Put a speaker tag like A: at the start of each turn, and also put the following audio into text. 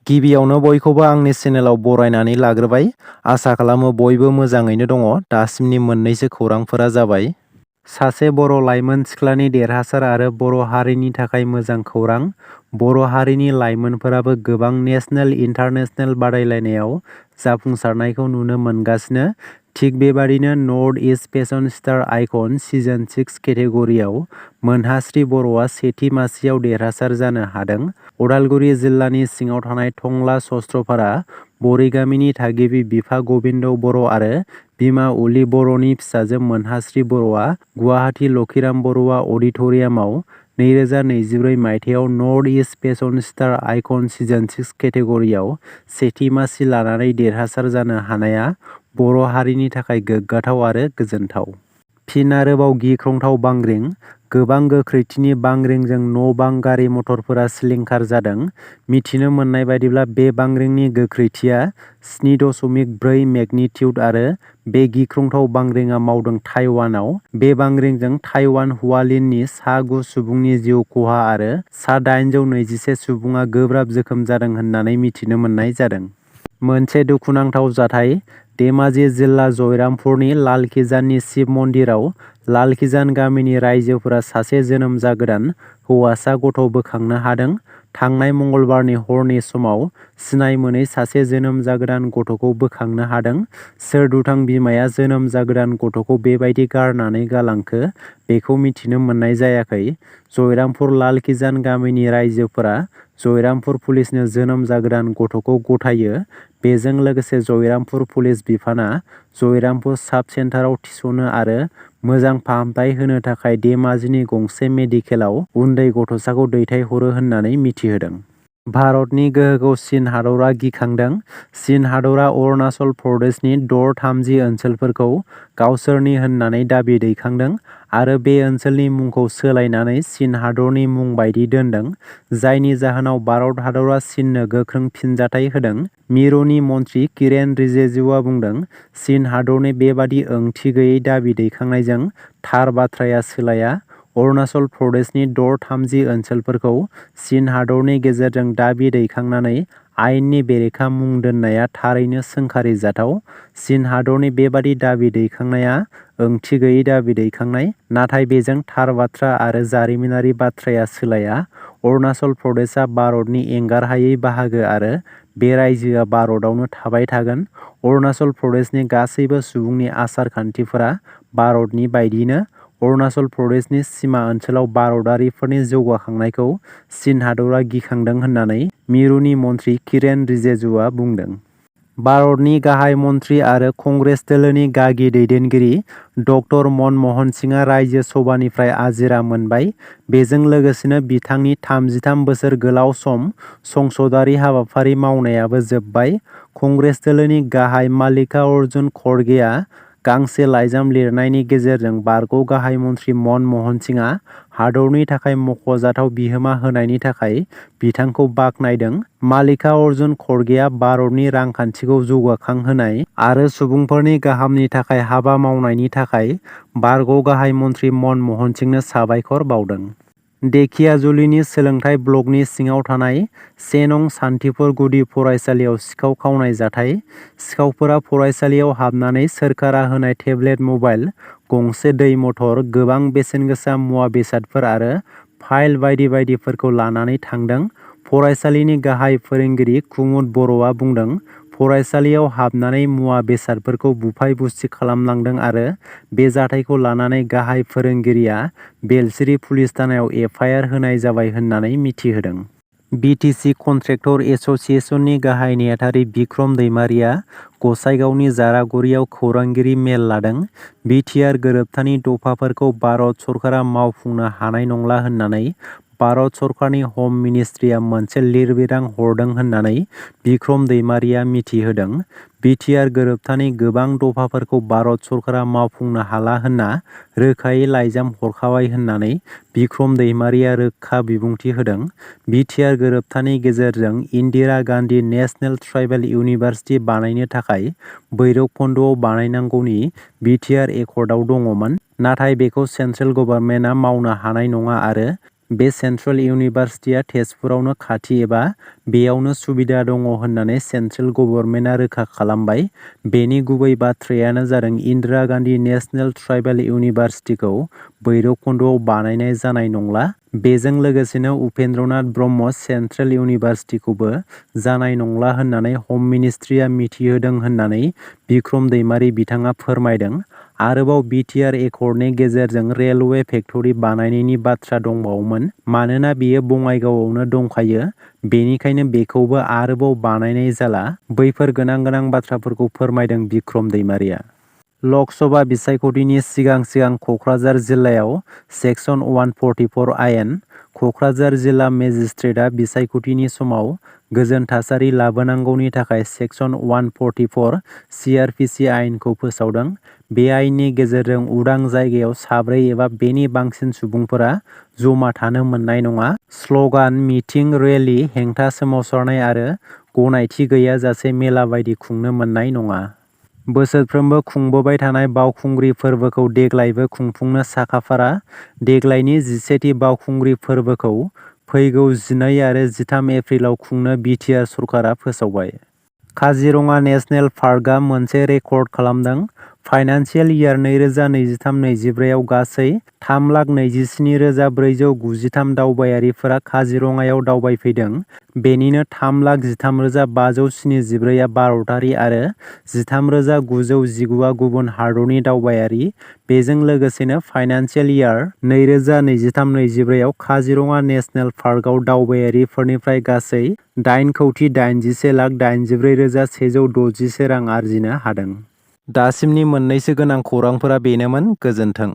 A: गिबियावनो बयखौबो आंनि चेनेलाव बरायनानै लाग्रोबाय। आसा खालामो बयबो मोजाङैनो दङ। दासिमनि मोननैसो खौरांफोरा जाबाय। सासे बर' लाइमोन सिख्लानि देरहासार आरो बर' हारिनि थाखाय मोजां खौरां। बर' हारिनि लाइमोनफोराबो गोबां नेसनेल इन्टारनेसनेल बादायलायनायाव जाफुंसारनायखौ नुनो मोनगासिनो। थिग बेबादिनो north east fashion star icon season 6 केटेगरियाव मोनहास्रि बर'आ सेथि मासियाव देरहासार जानो हादों। उदालगुरि जिल्लानि सिङाव थानाय टंला सस्त्रपारा बरिगामिनि थागिबि बिफा गबिन्द बर' आरो बिमा उलि बर'नि फिसाजो मोनहास्रि बर'आ गुवाहाटी लखिराम बरुवा अडिट'रियामाव 2024 मायथाइयाव north east fashion star icon season 6 केटेगरियाव सेथि मासि लानानै देरहासार जानो हानाया बर' हारिनि थाखाय गोग्गाथाव आरो गोजोनथाव। फिन आरोबाव गिख्रंथाव बांग्रिं। गोबां गोख्रैथिनि बांग्रिंजों न' बां गारि मटरफोरा सिलिंखार जादों। मिथिनो मोननाय बायदिब्ला बे बांग्रिंनि गोख्रैथिया 7.4 मेगनिटिउड आरो बे गिख्रंथाव बांग्रिंआ मावदों ताइवानाव। बे बांग्रिंजों ताइवान हुआलिननि सा 9 सुबुंनि जिउ खहा आरो सा 821 सुबुङा गोब्राब जोखोम जादों होननानै मिथिनो मोननाय जादों। मोनसे दुखुनांथाव जाथाय। धेमाजि जिल्ला जयरामपुरनि लालखिजाननि शिब मन्दिराव लालखिजान गामिनि रायजोफोरा सासे जोनोम जागोदान हौवासा गथ' बोखांनो हादों। थांनाय मंगलबारनि हरनि समाव सिनाय मोनै सासे जोनोम जागोदान गथ'खौ बोखांनो हादों। सोर दुथां बिमाया जोनोम जागोदान गथ'खौ बेबायदि गारनानै गालांखो बेखौ मिथिनो मोननाय जायाखै। जयरामपुर लालखिजान गामिनि रायजोफोरा जयरामपुर पुलिसनो जोनोम जागोदान गथ'खौ गथायो। बेजों लोगोसे जयरामपुर पुलिस बिफाना जयरामपुर साब सेन्टाराव थिसनो आरो मोजां फाहामथाय होनो थाखाय धेमाजिनि गंसे मेडिकेलाव उन्दै गथ'साखौ दैथायहरो होननानै मिथिहोदों। भारतनि गोहोखौ चीन हादरा गिखांदों। चीन हादरा अरुणाचल प्रदेशनि 30 ओनसोलफोरखौ गावसोरनि होननानै दाबि दैखांदों आरो बे ओनसोलनि मुंखौ सोलायनानै चीन हादरनि मुं बायदि दोनदों। जायनि जाहोनाव भारत हादरा चीननो गोख्रों फिनजाथाय होदों। मिरुनि मन्थ्रि किरेन रिजिजुआ बुंदों, चीन हादरनि बेबादि ओंथि गैयै दाबि दैखांनायजों थार बाथ्राया सोलाया। अरुणाचल प्रदेशनि 30 ओनसोलफोरखौ चीन हादरनि गेजेरजों दाबि दैखांनानै आयेननि बेरेखा मुं दोननाया थारैनो सोंखारिजाथाव। चीन हादरनि बेबादि दाबि दैखांनाया ओंथि गैयै दाबि दैखांनाय, नाथाय बेजों थार बाथ्रा आरो जारिमिनारि बाथ्राया सोलाया। अरुणाचल प्रदेशआ भारतनि एंगारहायै बाहागो आरो बे रायजोआ भारतआवनो थाबाय थागोन। अरुणाचल प्रदेशनि गासैबो सुबुंनि आसार खान्थिफोरा भारतनि बायदिनो। अरुणाचल प्रदेशनि सिमा ओनसोलाव भारतारिफोरनि जौगाखांनायखौ चीन हादरा गिखांदों होननानै मिरुनि मन्थ्रि किरेन रिजिजुआ बुंदों। भारतनि गाहाय मन्थ्रि आरो कंग्रेस दोलोनि गागि दैदेनगिरि डक्टर मनमोहन सिंहआ रायजो सभानिफ्राय आजिरा मोनबाय। बेजों लोगोसेनो बिथांनि 33 बोसोर गोलाव सम संसदारि हाबाफारि मावनायाबो जोबबाय। कंग्रेस दोलोनि गाहाय माल्लिका अर्जुन खड़गेआ गांसे लाइजाम लिरनायनि गेजेरजों बारग' गाहाय मन्थ्रि मनमोहन सिंहआ हादरनि थाखाय मख'जाथाव बिहोमा होनायनि थाखाय बिथांखौ बाख्नायदों। माल्लिका अर्जुन खड़गेआ भारतनि रांखान्थिखौ जौगाखांहोनाय आरो सुबुंफोरनि गाहामनि थाखाय हाबा मावनायनि थाखाय बारग' गाहाय मन्थ्रि मनमोहन सिंहनो साबायखर बावदों। धेकियाजुलिनि सोलोंथाइ ब्लकनि सिङाव थानाय 1 नं सान्थिपुर गुदि फरायसालियाव सिखाव खावनाय जाथाय। सिखावफोरा फरायसालियाव हाबनानै सोरखारा होनाय टेब्लेट मबाइल, गंसे दै मटर, गोबां बेसेनगोसा मुवा बेसादफोर आरो फाइल बायदि बायदिफोरखौ लानानै थांदों। फरायसालिनि गाहाय फोरोंगिरि कुमुद बर'आ बुंदों, फरायसालियाव हाबनानै मुवा बेसादफोरखौ बुफाय बुसि खालामलांदों आरो बे जाथायखौ लानानै गाहाय फोरोंगिरिया बेलसिरि पुलिस थानायाव एफआइआर होनाय जाबाय होननानै मिथिहोदों। बिटिसि कन्ट्रेक्टर एस'सिएशननि गाहाय नेहाथारि बिक्रम दैमारिया गसाइगावनि जारागुरियाव खौरांगिरि मेल लादों। बिटिआर गोरोबथानि दफाफोरखौ भारत सरकारा मावफुंनो हानाय नंला होननानै भारत सरकारनि हम मिनिस्ट्रिया मोनसे लिरबिदां हरदों होननानै बिक्रम दैमारिया मिथिहोदों। बिटिआर गोरोबथानि गोबां दफाफोरखौ भारत सरकारा मावफुंनो हाला होनना रोखायै लाइजाम हरखाबाय होननानै बिक्रम दैमारिया रोखा बिबुंथि होदों। बिटिआर गोरोबथानि गेजेरजों Indira Gandhi national tribal university बानायनो थाखाय भैरबखुन्दआव बानायनांगौनि बिटिआर एकर्डआव दङमोन। नाथाय बेखौ सेन्ट्रेल गभर्नमेन्टआ मावनो हानाय नङा आरो बे सेन्ट्रेल इउनिभारसिटिया तेजपुरावनो खाथि एबा बेयावनो सुबिदा दङ होननानै सेन्ट्रेल गभर्नमेन्टआ रोखा खालामबाय। बेनि गुबै बाथ्रायानो जादों इन्दिरा गान्धी नेशनेल ट्राइबेल इउनिभारसिटिखौ भैरबकुन्द'आव बानायनाय जानाय नंला। बेजों लोगोसेनो उपेन्द्रनाथ ब्रह्म सेन्ट्रेल इउनिभारसिटिखौबो जानाय नंला होननानै हम मिनिस्ट्रिया मिथिहोदों होननानै बिक्रम दैमारि बिथाङा फोरमायदों। आरोबाव बिटिआर एकर्डनि गेजेरजों रेलवे फेक्टरि बानायनायनि बाथ्रा दंबावोमोन। मानोना बेयो बङाइगावआवनो दंखायो, बेनिखायनो बेखौबो आरोबाव बानायनाय जाला। बैफोर गोनां बाथ्राफोरखौ फोरमायदों बिक्रम दैमारिया। लकसभा बिसायख'थिनि सिगां कक्राझार जिल्लायाव सेक्सन 144 आयेन। कक्राझार जिल्ला मेजिस्ट्रेटआ बिसायख'थिनि समाव गोजोन थासारि लाबोनांगौनि थाखाय सेक्सन 144 सिआरपिसि आयेनखौ फोसावदों। बे आयेननि गेजेरजों उदां जायगायाव साब्रै एबा बेनि बांसिन सुबुंफोरा जमा थानो मोननाय नङा। स्लगान, मिटिं, रेली, हेंथा सोमावसारनाय आरो गनायथि गैयाजासे मेला बायदि खुंनो मोननाय नङा। बोसोरफ्रोमबो खुंबोबाय थानाय बावखुंग्रि फोरबोखौ देग्लायबो खुंफुंनो साखाफारा। देग्लायनि 11थि बावखुंग्रि फोरबोखौ फैगौ 12 आरो 13 एप्रिलाव खुंनो बिटिआर सरकारा फोसावबाय। काजिरङा नेशनेल पार्कआ मोनसे रेकर्ड खालामदों। फाइनान्सियेल इयार 2023-24 आव गासै 3,27,493 दावबायारिफोरा काजिरङायाव दावबायफैदों। बेनिनो 3,13,574 आ भारतारि आरो 13,919 आ गुबुन हादरनि दावबायारि। बेजों लोगोसेनो फाइनान्सियेल इयार 2023-24 आव काजिरङा नेशनेल पार्कआव दावबायारिफोरनिफ्राय गासै 8,84,84,161 रां आरजिनो हादों। दासिमनि मोननैसो गोनां खौरांफोरा बेनोमोन। गोजोन्थों।